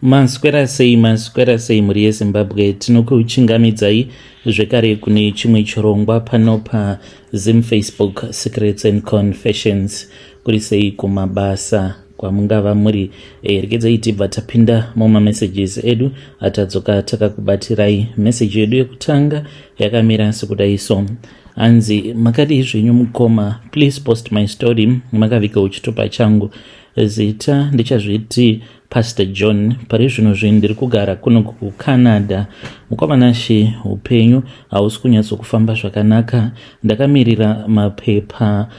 Maswera sei, maswera sei mhuri yeZimbabwe. Tinokuchingamidzai zvekare kune chimwe chirongwa pano paZim Facebook Secrets and Confessions. Kuri sei kumabasa kwamungava muri? Regedzai tibva tapinda mumamessages edu atadzoka takakubatirai. Message yedu yekutanga yakamira sekudai so. Hanzi, "Makadii zvenyu mukoma? Please post my story makaviga chitupa changu. Zita ndichazviti Pastor John. Pari zvino zvinhu ndiri kugara kuno kuCanada. Mukoma Nashe, upenyu hausi kunyatsokufamba zvakanaka. Ndakamirira mapepa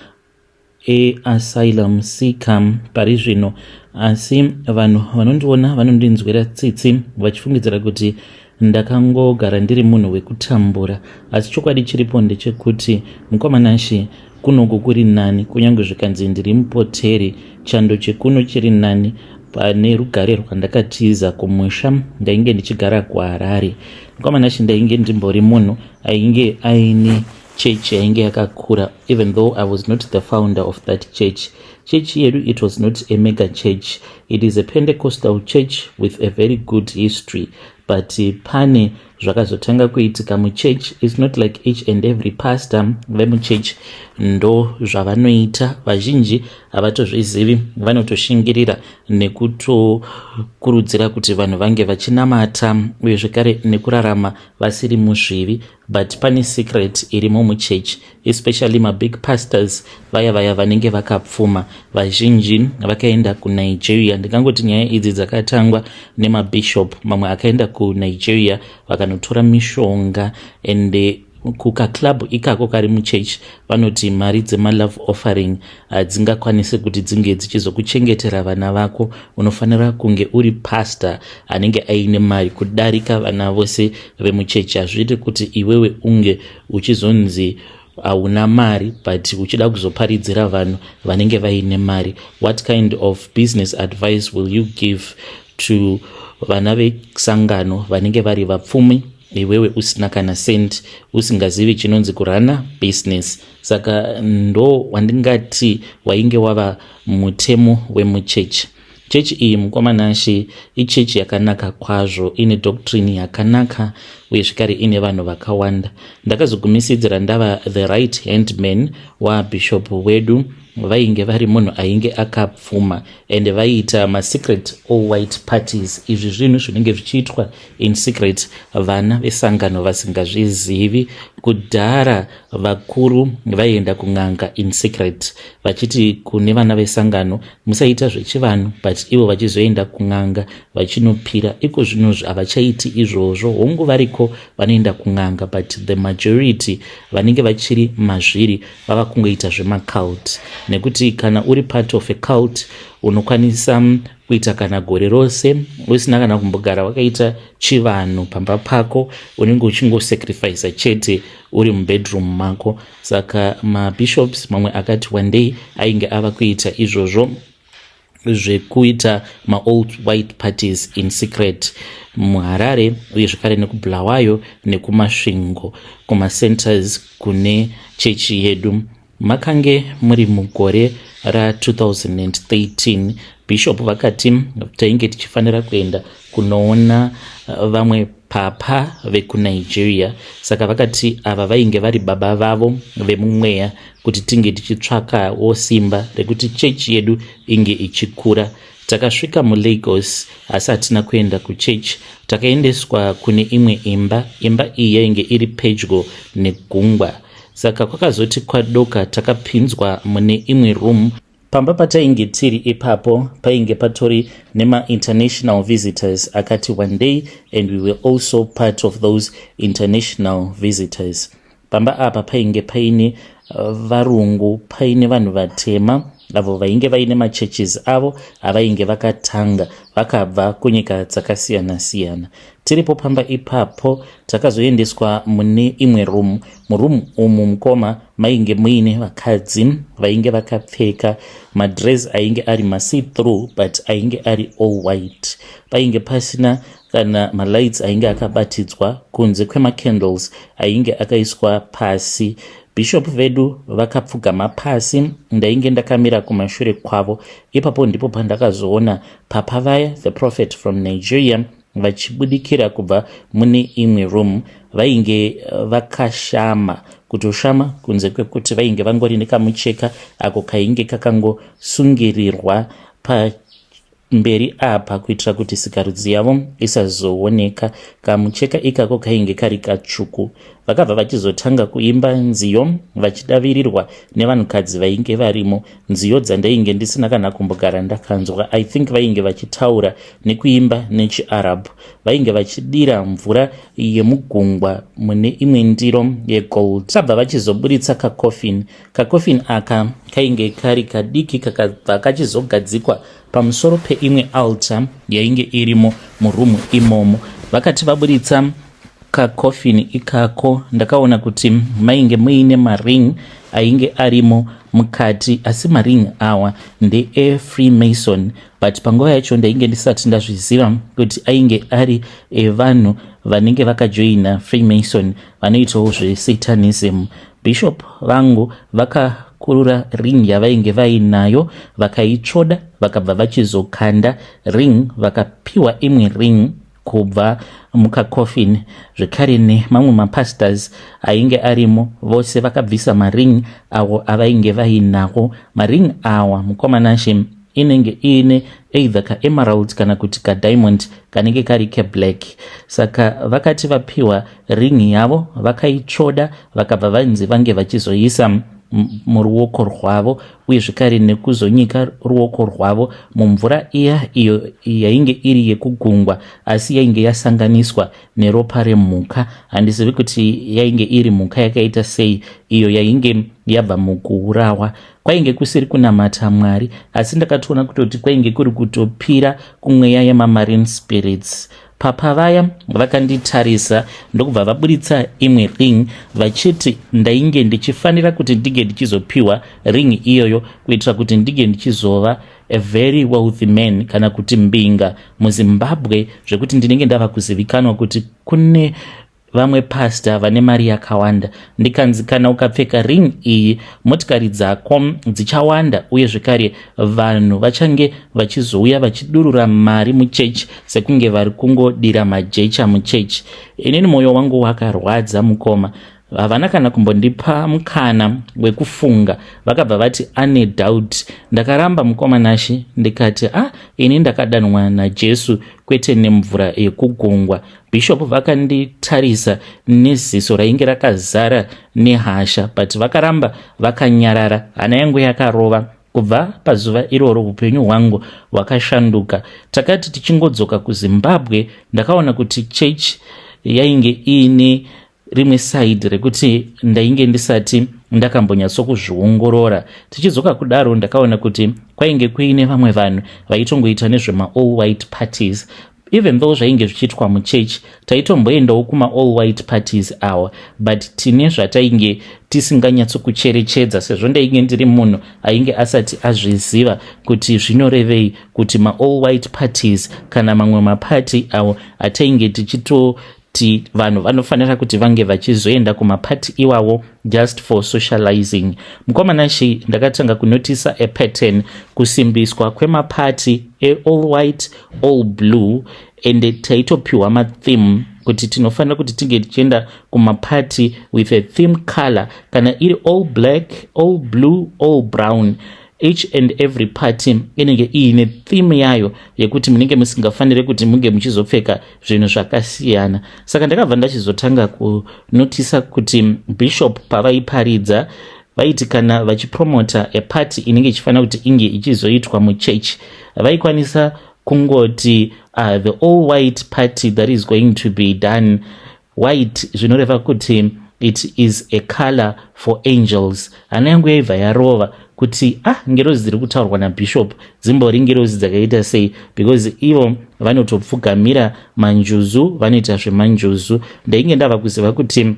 easylum seeker pari zvino, asi vanhu vanondiona vanondinzwira tsitsi vachifungidzira kuti ndakangogara ndiri munhu wekutambura. Asi chokwadi chiripo ndechekuti, mukoma Nashe, kunoku kuri nani. Kunyange zvikanzi ndiri mupoteri, chando chekuno chiri nani pane rugare rwandakatiza kumusha. Ndainge ndichigara kuHarare. Mukoma Nashe, ndainge ndimbori munhu ainge aine chechi yainge yakakura, even though I was not the founder of that church. Chechi yedu, it was not a mega church. It is a Pentecostal church with a very good history, but pane zvakazotanga kuitika muchurch. It's not like each and every pastor vemuchurch ndo zvavanoita. Vazhinji havatozvizivi, vanotoshingirira nekutokurudzira kuti vanhu vange vachinamata uye zvekare nekurarama vasiri muzvivi, but pane secret irimo muchechi, especially mabig pastors vaya vaya vanenge vakapfuma. Vazhinji vakaenda kuNigeria. Ndingangoti nyaya idzi dzakatangwa nemabishop mamwe akaenda kuNigeria vakanotora mishonga, and kukaclub ikako kari muchechi vanoti mari dzemalove offering hadzingakwanisi kuti dzinge dzichizokuchengetera vana vako. Unofanira kunge uri pastor anenge aine mari kudarika vana vose vemuchechi. Hazviiti kuti iwewe unge uchizonzi hauna mari but uchida kuzoparidzira vanhu vanenge vaine mari. What kind of business advice will you give to vana vesangano vanenge vari vapfumi, iwewe usina kana cent, usingazivi chinonzi kurana business? Saka ndo wandingati wainge wava mutemo wemuchechi. Chechi iyi, mukoma Nashe, ichechi yakanaka kwazvo, ine doctrine yakanaka uye zvekare ine vanhu vakawanda. Ndakazogumisidzira ndava the right hand man wabishop wedu. Vainge vari munhu ainge akapfuma and vaiita masecret all white parties. Izvi zvinhu zvinenge zvichiitwa in secret, vana vesangano vasingazvizivi. Kudhara vakuru vaienda kun'anga in secret vachiti kune vana vesangano, 'Musaita zvechivanhu,' but ivo vachizoenda kun'anga vachinopira. Iko zvinozvi havachaiti izvozvo. Hongu, variko vanoenda kun'anga, but the majority vanenge vachiri mazviri vava kungoita zvemacult, nekuti kana uri part of a cult unokwanisa kuita kana gore rose usina kana kumbogara wakaita chivanhu pamba pako. Unenge uchingosacrifica chete uri mubedroom mako. Saka mabishops mamwe akati one day ainge ava kuita izvozvo zvekuita maall white parties in secret muHarare uye zvekare nekuBulawayo nekuMasvingo, kumacenters kune chechi yedu. Makange muri mugore ra2013. Bishop vakati tainge tichifanira kuenda kunoona vamwe papa vekuNigeria. Saka vakati ava vainge vari baba vavo vemumweya, kuti tinge tichitsvakawo simba rekuti chechi yedu inge ichikura. Takasvika muLagos, asi hatina kuenda kuchechi. Takaendeswa kune imwe imba. Imba iyi yainge iri pedyo negungwa. Saka kwakazoti kwadoka, takapinzwa mune imwe room. Pamba patainge tiri ipapo painge patori nemainternational visitors akati one day, and we were also part of those international visitors. Pamba apa painge paine varungu, paine vanhu vatema avo vainge vaine machurches avo avainge vakatanga vakabva kunyika dzakasiyana-siyana. Tiripo pamba ipapo, takazoendeswa mune imwe room. Muroom umu, mukoma, mainge muine vakadzi vainge vakapfeka madress ainge ari masee through but ainge ari all white. Painge pasina kana malights ainge akabatidzwa kunze kwemacandles ainge akaiswa pasi. Bishop vedu vakapfugama pasi, ndainge ndakamira kumashure kwavo. Ipapo ndipo pandakazoona papa vaya, the prophet from Nigeria, vachibudikira kubva mune imwe room. Vainge vakashama kutoshama, kunze kwekuti vainge vangori nekamucheka ako kainge kakangosungirirwa pamberi apa kuitira kuti sikarudzi yavo isazooneka. Kamucheka ikako kainge kari katsvuku. Vakabva vachizotanga kuimba nziyo vachidavirirwa nevanhukadzi vainge varimo, nziyo dzandainge ndisina kana kumbogara ndakanzwa. I think vainge vachitaura nekuimba nechiArab. Vainge vachidira mvura yemugungwa mune imwe ndiro yegold. Tabva vachizoburitsa kacoffin. Kacoffin aka kainge kari kadiki, kakabva kachizogadzikwa pamusoro peimwe altar yainge irimo muroom imomo. Vakati vaburitsa kacoffin ikako, ndakaona kuti mainge muine maring ainge arimo mukati, asi maring awa ndeefreemason, but panguva yacho ndainge ndisati ndazviziva kuti ainge ari evanhu vanenge vakajoina Freemason, vanoitawo zvesatanism. Bishop vangu vakakurura ring yavainge vainayo, vakaitsvoda, vakabva vachizokanda ring, vakapiwa imwe ring kubva mukacoffin. Zvekare nemamwe mapastors ainge arimo vose vakabvisa maring avo avainge vainawo. Maring awa, mukoma Nashe, inenge iine either kaemerald kana kuti kadiamond kanenge kari keblack. Saka vakati vapiwa ring yavo, vakaitsvoda, vakabva vanzi vange vachizoisa muruoko rwavo, uye zvekare nekuzonyika ruoko rwavo mumvura iya iyo yainge iri yekugungwa, asi yainge yasanganiswa neropa remhuka. Handizivi kuti yainge iri mhuka yakaita sei iyo yainge yabva mukuurawa. Kwainge kusiri kunamata Mwari, asi ndakatoona kutoti kwainge kuri kutopira kumweya yemamarine spirits. Papa vaya vakanditarisa, ndokubva vaburitsa imwe ring, vachiti ndainge ndichifanira kuti ndinge ndichizopiwa ring iyoyo kuitira kuti ndinge ndichizova a very wealthy man, kana kuti mbinga muZimbabwe, zvekuti ndinenge ndava kuzivikanwa kuti kune vamwe pasta vane mari yakawanda. Ndikanzi kana ukapfeka ring iyi, motikari dzako dzichawanda, uye zvekare vanhu vachange vachizouya vachidurura mari muchechi sekunge vari kungodira majecha muchechi. Inini mwoyo wangu wakarwadza, mukoma. Havana kana kumbondipa mukana wekufunga, vakabva vati ane doubt. Ndakaramba, mukoma Nashe, ndikati, "A ah, ini ndakadanwa naJesu, kwete nemvura yekugungwa." Bishop vakanditarisa neziso rainge rakazara nehasha, but vakaramba vakanyarara. Hana yangu yakarova. Kubva pazuva iroro upenyu hwangu hwakashanduka. Takati tichingodzoka kuZimbabwe, ndakaona kuti church yainge iine rimwe side rekuti ndainge ndisati ndakambonyatsokuzviongorora. Tichidzoka kudaro, ndakaona kuti kwainge kuine vamwe vanhu vaitongoita nezvemaall white parties. Even though zvainge zvichiitwa muchechi, taitomboendawo kumaall white parties awa, but tine zvatainge tisinganyatsokucherechedza, sezvo ndainge ndiri munhu ainge asati azviziva kuti zvinorevei kuti maall white parties kana mamwe mapati awo atainge tichitoti vanhu vanofanira kuti vange vachizoenda kumapati iwawo just for socializing. Mukoma Nashe, ndakatanga kunotisa a pattern, kusimbiswa kwemapati eall white, all blue, and taitopiwa matheme kuti tinofanira kuti tinge tichienda kumapati with a theme color, kana iri all black, all blue, all brown. Each and every party inenge iine theme yayo yekuti munenge musingafaniri kuti munge muchizopfeka zvinhu zvakasiyana. Saka ndakabva ndachizotanga kunotisa kuti bishop pavaiparidza, vaiti kana vachipromota a party inenge ichifanira kuti inge ichizoitwa muchechi, vaikwanisa kungoti, "The all white party that is going to be done." White zvinoreva kuti it is a color for angels. Hana yangu yaibva yarova kuti, ah, ngerozi dziri kutaurwa nabishop dzimbori ngerozi dzakaita sei? Because ivo vanotopfugamira manjuzu, vanoita zvemanjuzu. Ndainge ndava kuziva kuti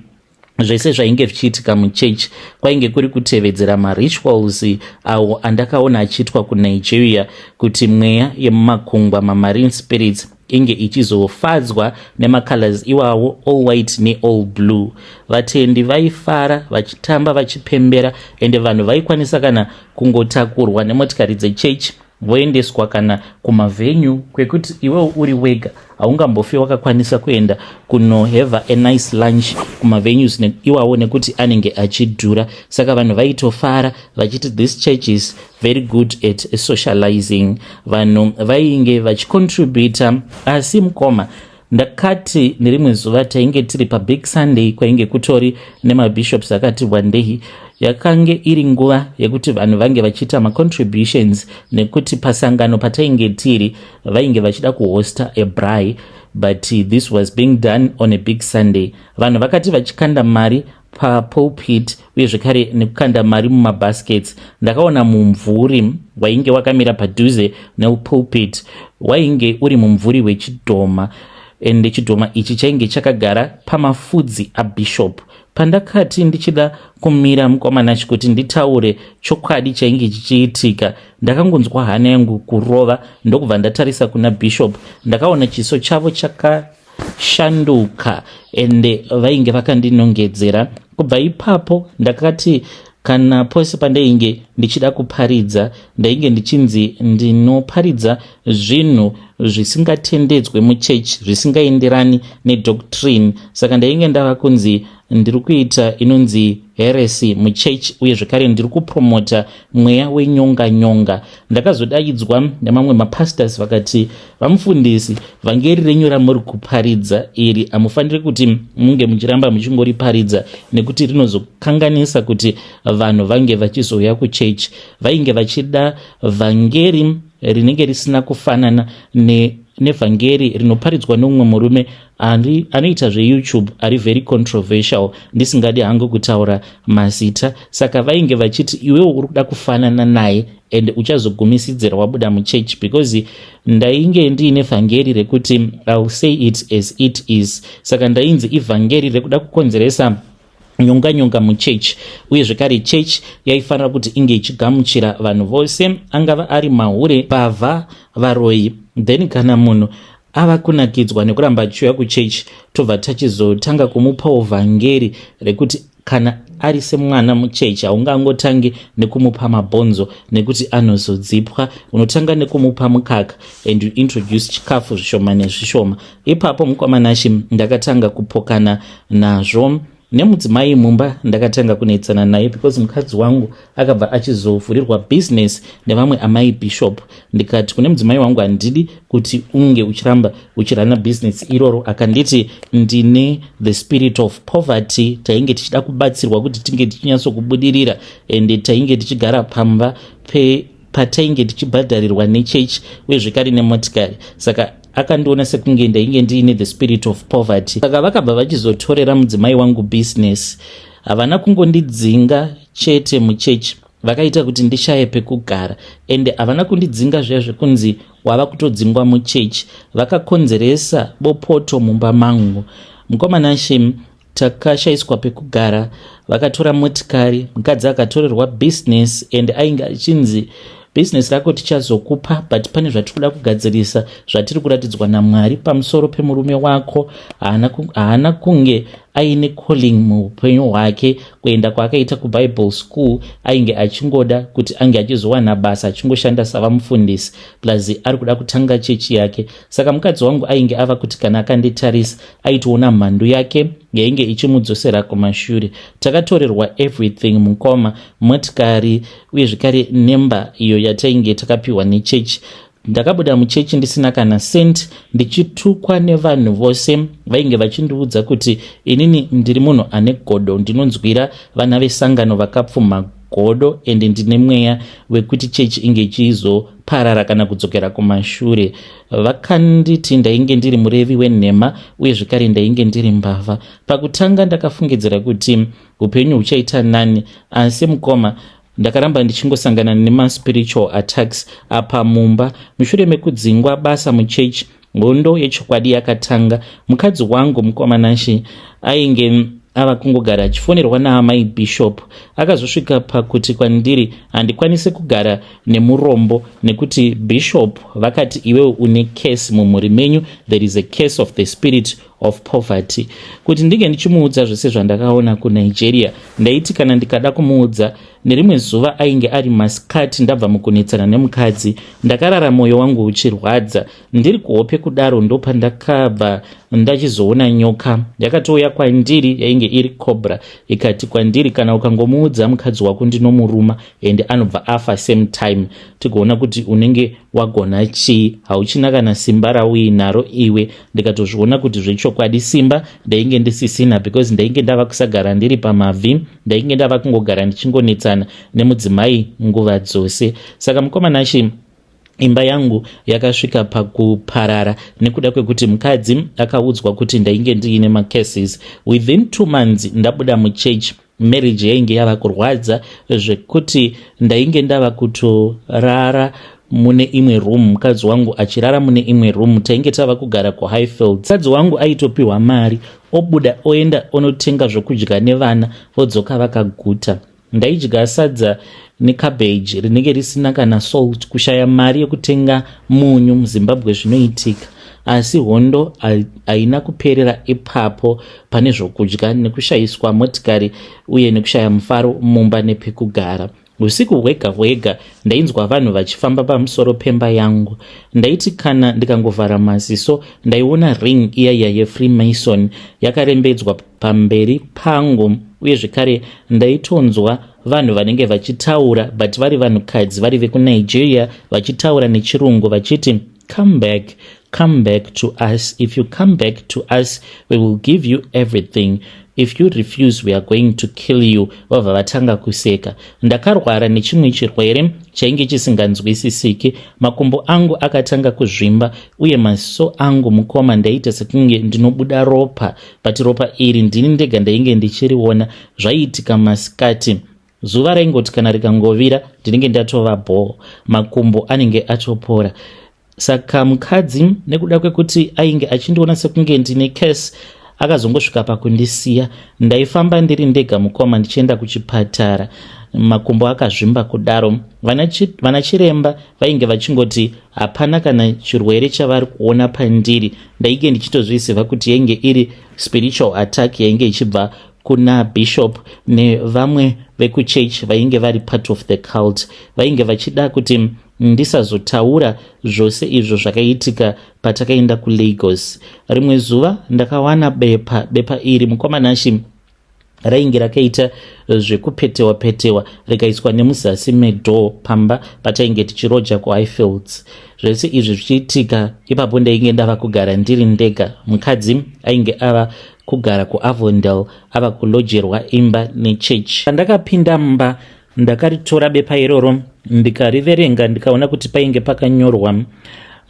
zvese zvainge zvichiitika muchechi kwainge kuri kutevedzera marituals awo andakaona achiitwa kuNigeria, kuti mweya yemumakungwa, mamarine spirits, inge ichizofadzwa nemacolors iwawo, all white neall blue. Vatendi vaifara, vachitamba, vachipembera, ende vanhu vaikwanisa kana kungotakurwa nemotikari dzechechi voendeswa kana kumavenue kwekuti iwewo uri wega haungambofi wakakwanisa kuenda kunohave a nice lunch kumavenues iwawo nekuti anenge achidhura. Saka vanhu vaitofara vachiti this church is very good at socializing. Vanhu vainge vachicontributa. Asi mukoma, ndakati nerimwe zuva tainge tiri pabig Sunday, kwainge kutori nemabishops akati wandei. Yakange iri nguva yekuti vanhu vange vachiita macontributions, nekuti pasangano patainge tiri vainge vachida kuhosta a braai, but this was being done on a big Sunday. Vanhu vakati vachikanda mari papulpit uye zvekare nekukanda mari mumabaskets, ndakaona mumvuri wainge wakamira padhuze nepulpit. Wainge uri mumvuri wechidhoma, ende chidhoma ichi chainge chakagara pamafudzi abishop. Pandakati ndichida kumira, mukoma Nashi, kuti nditaure chokwadi chainge chichiitika, ndakangonzwa hana yangu kurova, ndokubva ndatarisa kuna bishop. Ndakaona chiso chavo chakashanduka, ende vainge vakandinongedzera. Kubva ipapo ndakati kana pose pandainge ndichida kuparidza, ndainge ndichinzi ndinoparidza zvinhu zvisingatendedzwe muchechi, zvisingaenderani nedoctrine. Saka ndainge ndava kunzi ndiri kuita inonzi heresy muchechi, uye zvekare ndiri kupromota mweya wenyonga nyonga. Ndakazodaidzwa nemamwe mapastors, vakati, "Vamufundisi, vhangeri renyu ramuri kuparidza iri hamufaniri kuti munge muchiramba muchingoriparidza, nekuti rinozokanganisa kuti vanhu vange vachizouya kuchechi." Vainge vachida vhangeri rinenge risina kufanana nevhangeri rinoparidzwa neumwe murume anoita zveYouTube, ari very controversial, ndisingadi hangu kutaura mazita. Saka vainge vachiti, "Iwewo uri kuda kufanana naye and uchazogumisidzira wabuda muchechi," because ndainge ndiine vhangeri rekuti I'll say it as it is. Saka ndainzi ivhangeri rekuda kukonzeresa nyonga nyonga muchechi, uye zvekare chechi yaifanira kuti inge ichigamuchira vanhu vose, angava ari mahure, mbavha, varoyi. Then kana munhu ava kunakidzwa nekuramba achiuya kuchechi, tobva tachizotanga kumupawo vhangeri rekuti kana ari semwana muchechi haungangotangi nekumupa mabhonzo, nekuti anozodzipwa. Unotanga nekumupa mukaka and you introduce chikafu zvishoma nezvishoma. Ipapo, mukoma Nashi, ndakatanga kupokana nazvo nemudzimai mumba. Ndakatanga kunetsana naye because mukadzi wangu akabva achizovhurirwa business nevamwe amai bishop. Ndikati kune mudzimai wangu, "Handidi kuti unge uchiramba uchirana business iroro." Akanditi ndine the spirit of poverty. Tainge tichida kubatsirwa kuti tinge tichinyatsokubudirira, and tainge tichigara pamba patainge tichibhadharirwa nechechi, uye zvekare nemotikari. Saka akandiona sekunge ndainge ndiine the spirit of poverty. Saka vakabva vachizotorera mudzimai wangu business. Havana kungondidzinga chete muchechi, vakaita kuti ndishaye pekugara. Ende havana kundidzinga zviya zvekunzi wava kutodzingwa muchechi. Vakakonzeresa bopoto mumba mangu, mukoma Nashi. Takashayiswa pekugara, vakatora motikari, mukadzi akatorerwa business, and ainge achinzi, "Bhizinesi rako tichazokupa, but pane zvatiri kuda kugadzirisa zvatiri kuratidzwa naMwari pamusoro pemurume wako. Haana kunge aine calling muupenyu hwake. Kuenda kwaakaita kuBible school ainge achingoda kuti ange achizowana basa achingoshanda savamufundisi, plus ari kuda kutanga chechi yake." Saka mukadzi wangu ainge ava kuti kana akanditarisa aitoona mhandu yake yainge ichimudzosera kumashure. Takatorerwa everything, mukoma, motikari uye zvekare nemba iyo yatainge takapiwa nechechi. Ndakabuda muchechi ndisina kana cent, ndichitukwa nevanhu vose vainge vachindiudza kuti inini ndiri munhu ane godo, ndinonzwira vana vesangano vakapfuma godo, ende ndine mweya wekuti chechi inge ichizoparara kana kudzokera kumashure. Vakanditi ndainge ndiri murevi wenhema, uye zvekare ndainge ndiri mbavha. Pakutanga ndakafungidzira kuti upenyu huchaita nani, asi mukoma, ndakaramba ndichingosangana nemaspiritual attacks apa mumba. Mushure mekudzingwa basa muchechi, hondo yechokwadi yakatanga. Mukadzi wangu, mukoma Nashi, ainge ava kungogara achifonerwa naamai Bishop. Akazosvika pakuti kwandiri handikwanisi kugara nemurombo nekuti Bishop vakati iwewe une case mumhuri menyu, there is a case of the spirit of poverty. Kuti ndinge ndichimuudza zvese zvandakaona kuNigeria, ndaiti kana ndikada kumuudza, nerimwe zuva ainge ari masikati, ndabva mukunetsana nemukadzi, ndakarara mwoyo wangu uchirwadza. Ndiri kuhope kudaro, ndopandakabva ndachizoona nyoka yakatouya kwandiri, yainge iri cobra, ikati kwandiri, "Kana ukangomuudza mukadzi wako, ndinomuruma ende anobva afa same time, tigoona kuti unenge wagona chii. Hauchina kana simba rauinaro iwe." Ndikatozviona kuti zvechokwadi simba ndainge ndisisina, because ndainge ndava kusagara ndiri pamavhi, ndainge ndava kungogara ndichingonetsana nemudzimai nguva dzose. Saka mukoma Nashe, imba yangu yakasvika pakuparara nekuda kwekuti mukadzi akaudzwa kuti ndainge ndiine macases. Within 2 months ndabuda muchechi, marriage yainge yava kurwadza zvekuti ndainge ndava kutorara mune imwe room, mukadzi wangu achirara mune imwe room. Tainge tava kugara kuHighfield. Mukadzi wangu aitopiwa mari, obuda oenda onotenga zvokudya nevana, vodzoka vakaguta. Ndaidya sadza necabbage rinenge risina kana salt, kushaya mari yekutenga munyu. MuZimbabwe zvinoitika. Asi hondo haina kuperera ipapo pane zvokudya nekushayiswa motikari uye nekushaya mufaro mumba nepekugara. Usiku hwega hwega ndainzwa vanhu vachifamba pamusoro pemba yangu. Ndaiti kana ndikangovhara maziso, ndaiona ring iyaiya yefreemason yakarembedzwa pamberi pangu. Uye zvekare ndaitonzwa vanhu vanenge vachitaura, but vari vanhukadzi vari vekuNigeria, vachitaura nechirungu vachiti, "Come back, come back to us. If you come back to us, we will give you everything. If you refuse, we are going to kill you." Vabva vatanga kuseka. Ndakarwara nechimwe chirwere chainge chisinganzwisisiki. Makumbo angu akatanga kuzvimba uye maziso angu, mukoma, ndaita sekunge ndinobuda ropa, but ropa iri ndini ndega ndainge ndichiriona. Zvaiitika masikati. Zuva raingoti kana rikangovira, ndinenge ndatova bhoo, makumbo anenge atopora. Saka mukadzi, nekuda kwekuti ainge achindiona sekunge ndine case, akazongosvika pakundisiya. Ndaifamba ndiri ndega, mukoma, ndichienda kuchipatara, makumbo akazvimba kudaro. Vana chiremba vainge vachingoti hapana kana chirwere chavari kuona pandiri. Ndainge ndichitozviziva kuti yainge iri spiritual attack yainge ichibva kuna Bishop nevamwe vekuchechi vainge vari part of the cult, vainge vachida kuti ndisazotaura zvose izvo zvakaitika patakaenda kuLagos. Rimwe zuva ndakawana bepa. Bepa iri, mukoma Nashe, rainge rakaita zvekupetewa petewa, rikaiswa nemuzasi medoor pamba patainge tichiroja kuHighfields. Zvese izvi zvichiitika ipapo, ndainge ndava kugara ndiri ndega. Mukadzi ainge ava kugara kuAvondale, ava kulojerwa imba nechechi. Pandakapinda mumba, ndakaritora bepa iroro, ndikariverenga, ndikaona kuti painge pakanyorwa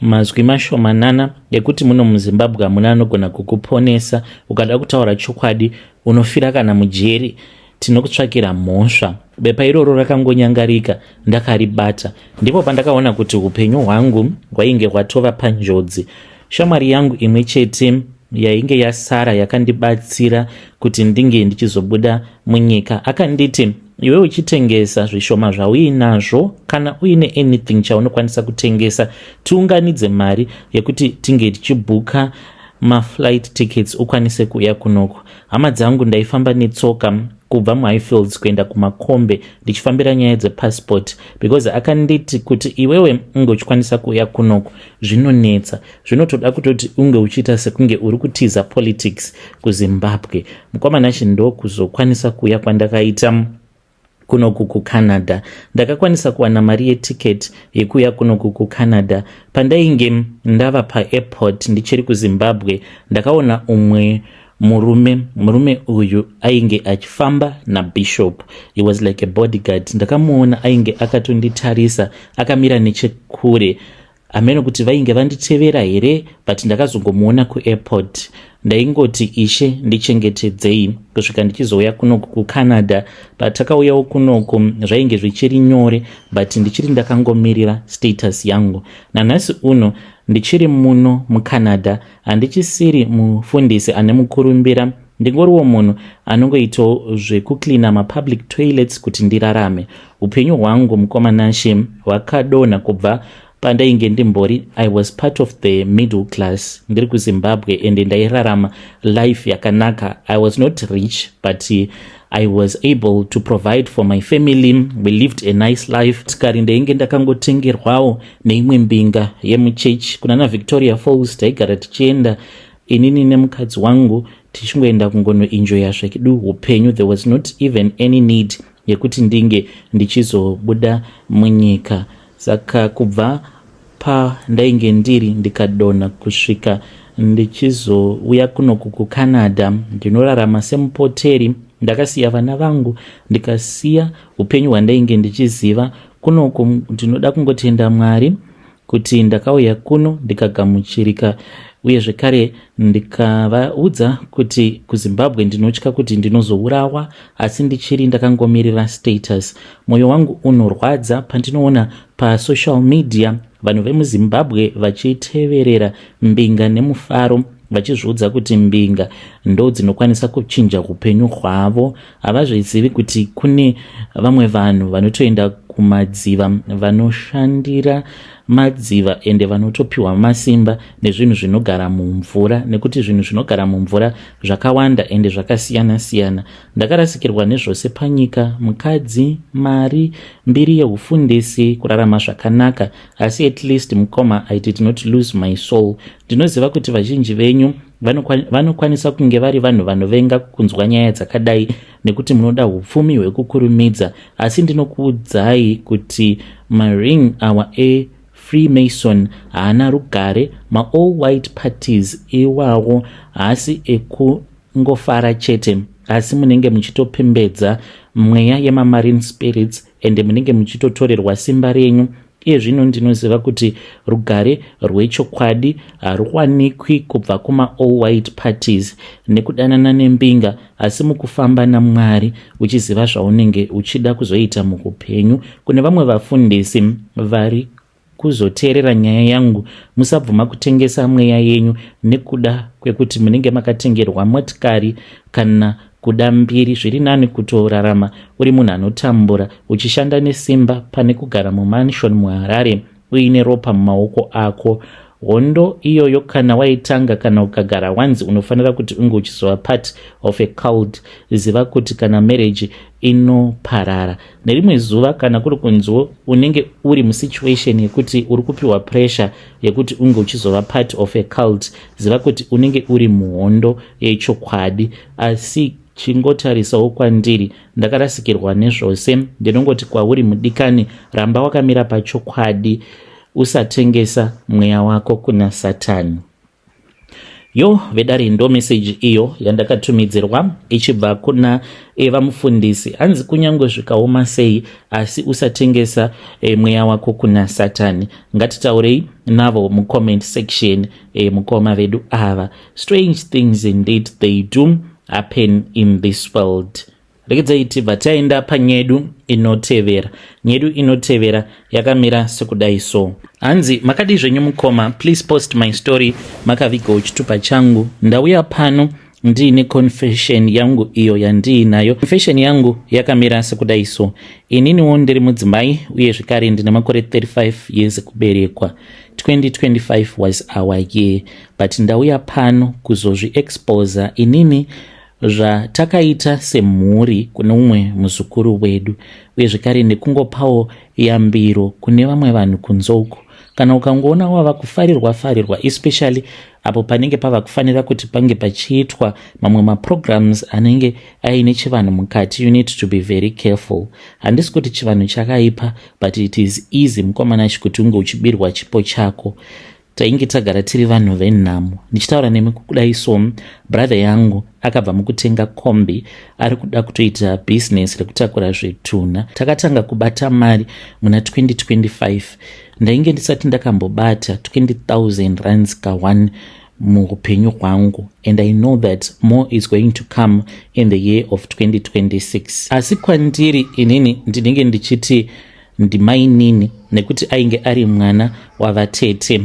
mazwi mashomanana ekuti muno muZimbabwe hamuna anogona kukuponesa. Ukada kutaura chokwadi, unofira kana mujeri, tinokutsvakira mhosva. Bepa iroro rakangonyangarika ndakaribata. Ndipo pandakaona kuti upenyu hwangu hwainge hwatova panjodzi. Shamwari yangu imwe chete yainge yasara yakandibatsira kuti ndinge ndichizobuda munyika akanditi, "Iwe uchitengesa zvishoma zvauinazvo, kana uine anything chaunokwanisa kutengesa, tiunganidze mari yekuti tinge tichibhuka maflight tickets ukwanise kuuya kunoko." Hama dzangu, ndaifamba netsoka kubva muHighfields kuenda kuMakombe ndichifambira nyaya dzepassport, because akanditi kuti iwewe unge uchikwanisa kuuya kunoko zvinonetsa, zvinotoda kutoti unge uchiita sekunge uri kutiza politics kuZimbabwe. Mukoma Nashe, ndokuzokwanisa kuuya kwandakaita kunoku kuCanada. Ndakakwanisa kuwana mari yetiketi yekuuya kunoku kuCanada. Pandainge ndava paairport ndichiri kuZimbabwe, ndakaona umwe murume. Murume uyu ainge achifamba nabishop. He was like a bodyguard. Ndakamuona ainge akatonditarisa akamira nechekure. Hameno kuti vainge vanditevera here, but ndakazongomuona kuairport. Ndaingoti, "Ishe, ndichengetedzei," kusvika ndichizouya kunoku kuCanada. Patakauyawo kunoku zvainge zvichiri nyore, but ndichiri ndakangomirira status yangu. Nanhasi uno ndichiri muno muCanada, handichisiri mufundisi ane mukurumbira. Ndingoriwo munhu anongoitawo zvekucleana mapublic toilets kuti ndirarame. Upenyu hwangu, mukoma Nashe, hwakadonha kubva pandainge ndimbori, I was part of the middle class ndiri kuZimbabwe, ende ndairarama life yakanaka. I was not rich, but I was able to provide for my family. We lived a nice life. Tikari ndainge ndakangotengerwawo neimwe mbinga yemuchechi kuna naVictoria Falls. Taigara tichienda inini nemukadzi wangu, tichingoenda kungonoenjoya zvedu upenyu. There was not even any need yekuti ndinge ndichizobuda munyika. Saka kubva pandainge ndiri, ndikadonha kusvika ndichizouya kunoku kuCanada, ndinorarama semupoteri. Ndakasiya vana vangu, ndikasiya upenyu hwandainge ndichiziva kunoku. Ndinoda kungotenda Mwari kuti ndakauya kuno ndikagamuchirika, uye zvekare ndikavaudza kuti kuZimbabwe ndinotya kuti ndinozourawa, asi ndichiri ndakangomirira status. Mwoyo wangu unorwadza pandinoona pasocial media vanhu vemuZimbabwe vachiteverera mbinga nemufaro, vachizviudza kuti mbinga ndo dzinokwanisa kuchinja upenyu hwavo. Havazvizivi kuti kune vamwe vanhu vanotoenda kumadziva, vanoshandira madziva, ende vanotopiwa masimba nezvinhu zvinogara mumvura, nekuti zvinhu zvinogara mumvura zvakawanda ende zvakasiyana-siyana. Ndakarasikirwa nezvose panyika: mukadzi, mari, mbiri yeufundisi, kurarama zvakanaka. Asi at least, mukoma, I did not lose my soul. Ndinoziva kuti vazhinji venyu vanokwanisa kunge vari vanhu vanovenga kunzwa nyaya dzakadai nekuti munoda upfumi hwekukurumidza, asi ndinokuudzai kuti maring awa eFreemason haana rugare. Maall white parties iwawo haasi ekungofara chete, asi munenge muchitopembedza mweya yemamarine spirits, ende munenge muchitotorerwa simba renyu. Iye zvino ndinoziva kuti rugare rwechokwadi haruwanikwi kubva kumaall white parties nekudanana nembinga, asi mukufamba naMwari uchiziva zvaunenge uchida kuzoita muupenyu. Kune vamwe vafundisi vari kuzoteerera nyaya yangu, musabvuma kutengesa mweya yenyu nekuda kwekuti munenge makatengerwa motikari kana kuda mbiri. Zviri nani kutorarama uri munhu anotambura uchishanda nesimba pane kugara mumansion muHarare uine ropa mumaoko ako. Hondo iyoyo kana waitanga, kana ukagara wanzi unofanira kuti unge uchizova part of a cult, ziva kuti kana marriage inoparara nerimwe zuva. Kana kuri kunziwo unenge uri musituation yekuti uri kupiwa pressure yekuti unge uchizova part of a cult, ziva kuti unenge uri muhondo yechokwadi. Asi chingotarisawo kwandiri, ndakarasikirwa nezvose. Ndinongoti kwauri mudikani, ramba wakamira pachokwadi, usatengesa mweya wako kuna Satani. Yo vedare, ndo meseji iyo yandakatumidzirwa ichibva kuna eva mufundisi. Hanzi kunyange zvikaoma sei, asi usatengesa mweya wako kuna Satani. Ngatitaurei navo mucomment section. Mukoma vedu ava, strange things indeed, they do happen in this world. Regedzai tibva taenda panyedu inotevera. Nyedu inotevera yakamira sekudai so. Hanzi, "Makadi zvenyu mukoma? Please post my story. Makavigawo chitupa changu. Ndauya pano ndiine confession yangu iyo yandiinayo. Confession yangu yakamira sekudai so. Ininiwo ndiri mudzimai, uye zvekare ndine makore 35 years ekuberekwa. 2025 was our year, but ndauya pano kuzozviexposa inini zvatakaita semhuri kune umwe muzukuru wedu, uye zvekare nekungopawo yambiro kune vamwe vanhu kunze uko. Kana ukangoona wava kufarirwa farirwa, especially apo panenge pava kufanira kuti pange pachiitwa mamwe maprograms anenge aine chivanhu mukati, you need to be very careful. Handisi kuti chivanhu chakaipa, but it is easy, mukomanachi, kuti unge uchibirwa chipo chako. Tainge tagara tiri vanhu venhamo. Ndichitaura nemi kudai so, brother yangu akabva mukutenga kombi, ari kuda kutoita bhizinesi rekutakura zvetunha. Takatanga kubata mari muna 2025. Ndainge ndisati ndakambobata 20,000 rands ka1 muupenyu hwangu, and I know that more is going to come in the year of 2026. Asi kwandiri inini ndinenge ndichiti ndimainini, nekuti ainge ari mwana wavatete.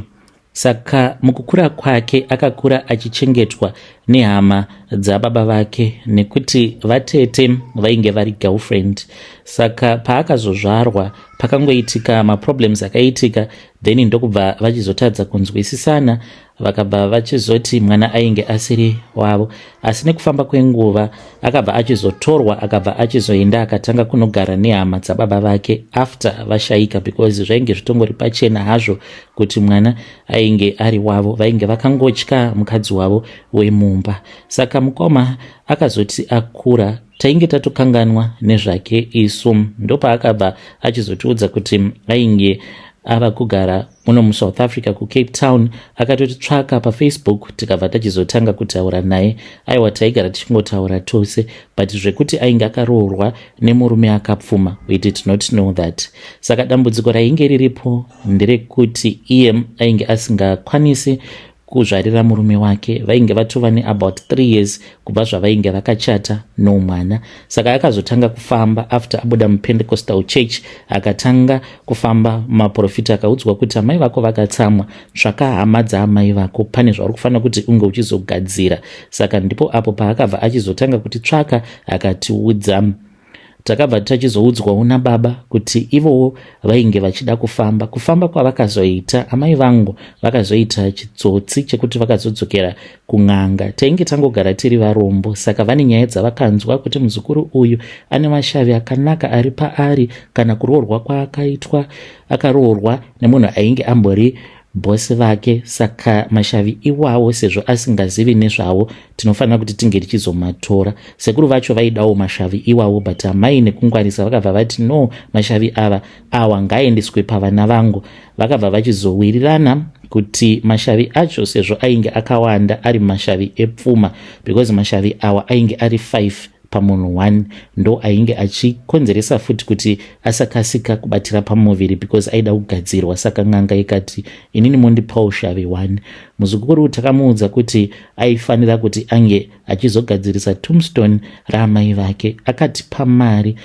Saka mukukura kwake akakura achichengetwa nehama dzababa vake nekuti vatete vainge vari girlfriend. Saka paakazozvarwa pakangoitika maproblems akaitika, then ndokubva vachizotadza kunzwisisana, vakabva vachizoti mwana ainge asiri wavo. Asi nekufamba kwenguva akabva achizotorwa, akabva achizoenda akatanga kunogara nehama dzababa vake after vashaika, because zvainge zvitongori pachena hazvo kuti mwana ainge ari wavo. Vainge vakangotya mukadzi wavo wemumba. Saka mukoma akazoti akura, tainge tatokanganwa nezvake isu. Ndopaakabva achizotiudza kuti ainge ava kugara muno muSouth Africa, kuCape Town. Akatotitsvaka paFacebook, tikabva tachizotanga kutaura naye. Aiwa, taigara tichingotaura tose, but zvekuti ainge akaroorwa nemurume akapfuma, we did not know that. Saka dambudziko rainge riripo nderekuti iye ainge asingakwanisi kuzvarira murume wake. Vainge vatova neabout 3 years kubva zvavainge vakachata, nomwana. Saka akazotanga kufamba after abuda muPentecostal church. Akatanga kufamba maprofita, akaudzwa kuti amai vako vakatsamwa, tsvaka hama dzaamai vako, pane zvauri kufanira kuti unge uchizogadzira. Saka ndipo apo paakabva achizotanga kutitsvaka, akatiudza. Takabva tachizoudzwawo nababa kuti ivowo vainge vachida kufamba. Kufamba kwavakazoita, amai vangu vakazoita chitsotsi chekuti vakazodzokera kun'anga. Tainge tangogara tiri varombo, saka vane nyaya dzavakanzwa kuti muzukuru uyu ane mashavi akanaka ari paari, kana kuroorwa kwaakaitwa, akaroorwa nemunhu ainge ambori bhosi vake. Saka mashavi iwawo, sezvo asingazivi nezvawo, tinofanira kuti tinge tichizomatora. Sekuru vacho vaidawo mashavi iwawo, but amai nekungwarisa vakabva vati, "No, mashavi ava awa ngaaendeswe pavana vangu." Vakabva vachizowirirana kuti mashavi acho, sezvo ainge akawanda, ari mashavi epfuma, because mashavi awa ainge ari 5 pamunhu 1, ndo ainge achikonzeresa futi kuti asakasika kubatira pamuviri, because aida kugadzirwa. Saka n'anga ikati, "Inini mondipawo shavi 1." Muzukuru takamuudza kuti aifanira kuti ange achizogadzirisa tombstone raamai vake. Akatipa mari.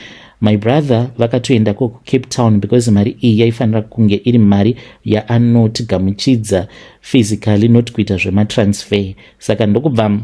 My brother vakatoendako kuCape Town, because mari iyi yaifanira kunge iri mari yaanotigamuchidza physically, not kuita zvematransfer. Saka ndokubva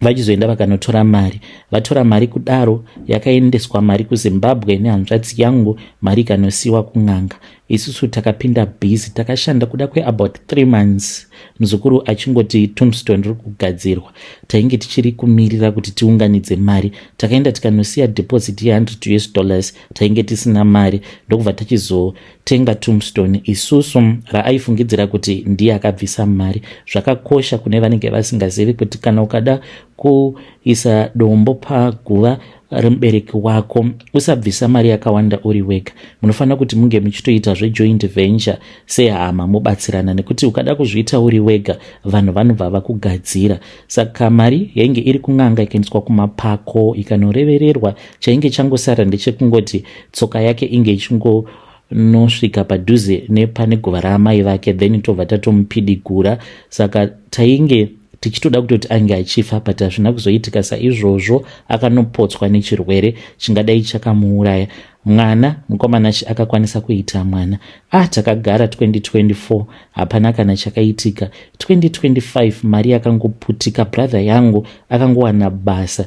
vachizoenda vakanotora mari. Vatora mari kudaro, yakaendeswa mari kuZimbabwe nehanzvadzi yangu. Mari ikanosiyiwa kun'anga. Isusu takapinda busy, takashanda kuda kweabout 3 months, muzukuru achingoti tombstone riri kugadzirwa. Tainge tichiri kumirira kuti tiunganidze mari. Takaenda tikanosiya deposit ye100 US dollars. Tainge tisina mari, ndokubva tachizotenga tombstone isusu raaifungidzira kuti ndiye akabvisa mari. Zvakakosha kune vanenge vasingazivi kuti kana ukada kuisa dombo paguva remubereki wako, usabvisa mari yakawanda uri wega. Munofanira kuti munge muchitoita zvejoint venture sehama, mubatsirana, nekuti ukada kuzviita uri wega, vanhu vanobva vakugadzira. Saka mari yainge iri kun'anga ikaendeswa kumapako, ikanorevererwa. Chainge changosara ndechekungoti tsoka yake inge ichingonosvika padhuze nepane guva raamai vake, then tobva tatomupidigura. Saka tainge tichitoda kutoti ange achifa, but hazvina kuzoitika saizvozvo. Akanopotswa nechirwere chingadai chakamuuraya. Mwana mukomana akakwanisa kuita mwana. Ah, takagara 2024, hapana kana chakaitika. 2025 mari yakangoputika. Brother yangu akangowana basa,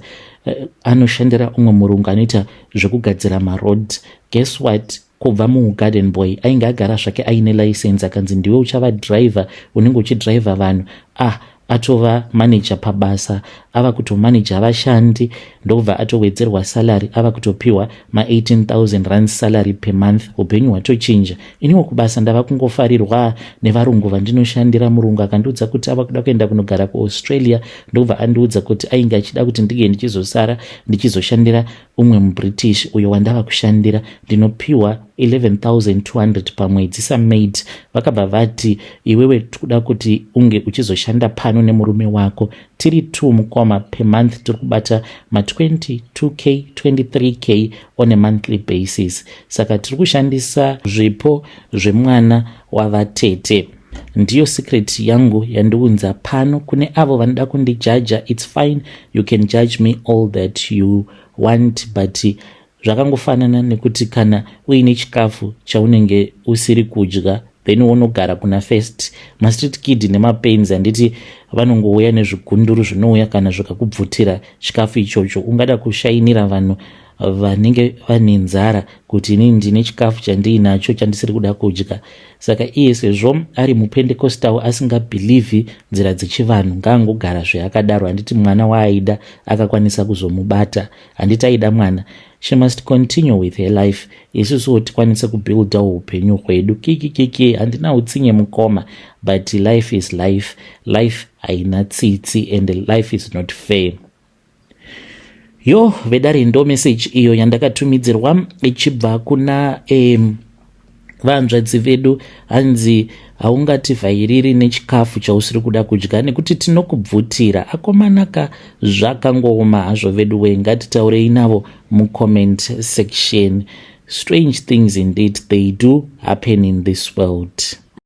anoshandira umwe murungu anoita zvekugadzira maroad. Guess what? Kubva mugarden boy ainge agara zvake aine license, akanzi, "Ndiwe uchava driver, unenge uchidhiraivha vanhu." Ah, atova manager pabasa, ava kutomaneja vashandi. Ndobva atowedzerwa salary, ava kutopiwa ma18 000 rands salary per month. Upenyu hwatochinja. Iniwo kubasa ndava kungofarirwa nevarungu vandinoshandira. Murungu akandiudza kuti ava kuda kuenda kunogara kuAustralia, ndobva andiudza kuti ainge achida kuti ndinge ndichizosara ndichizoshandira umwe muBritish uyo wandava kushandira. Ndinopiwa 11 200 pamwedzi samaid. Vakabva vati, "Iwewe tikuda kuti unge uchizoshanda pano nemurume wako." Tiri two, mukoma, per month tiri kubata ma22K, 23K on a monthly basis. Saka tiri kushandisa zvipo zvemwana wavatete. Ndiyo secret yangu yandiunza pano. Kune avo vanoda kundijaja, it's fine, you can judge me all that you want, but zvakangofanana nekuti kana uine chikafu chaunenge usiri kudya, Then wonogara kuna first. Mastreet kid nemapenzi, handiti vanongouya nezvigunduru zvinouya kana zvikakubvutira chikafu ichocho. Ungada kushainira vanhu vanenge vane nzara kuti inini ndine chikafu chandiinacho chandisiri kuda kudya. Saka iye sezvo ari muPentecostal, asingabhilivhi nzira dzechivanhu, ngaangogara zveakadaro. Handiti mwana waaida akakwanisa kuzomubata? Handiti aida mwana? She must continue with her life. Isusuwo tikwanise kubuildawo upenyu hwedu. Kikikiki, handina utsinye mukoma, but life is life. Life haina tsitsi and life is not fair. Yo vedare, ndo message iyo yandakatumidzirwa ichibva kuna vanzvadzi vedu. Hanzi haungativhairiri nechikafu chausiri kuda kudya nekuti tinokubvutira. Akomanaka, zvakangooma hazvo vedu we. Ngatitaurei navo mucomment section. Strange things indeed, they do happen in this world.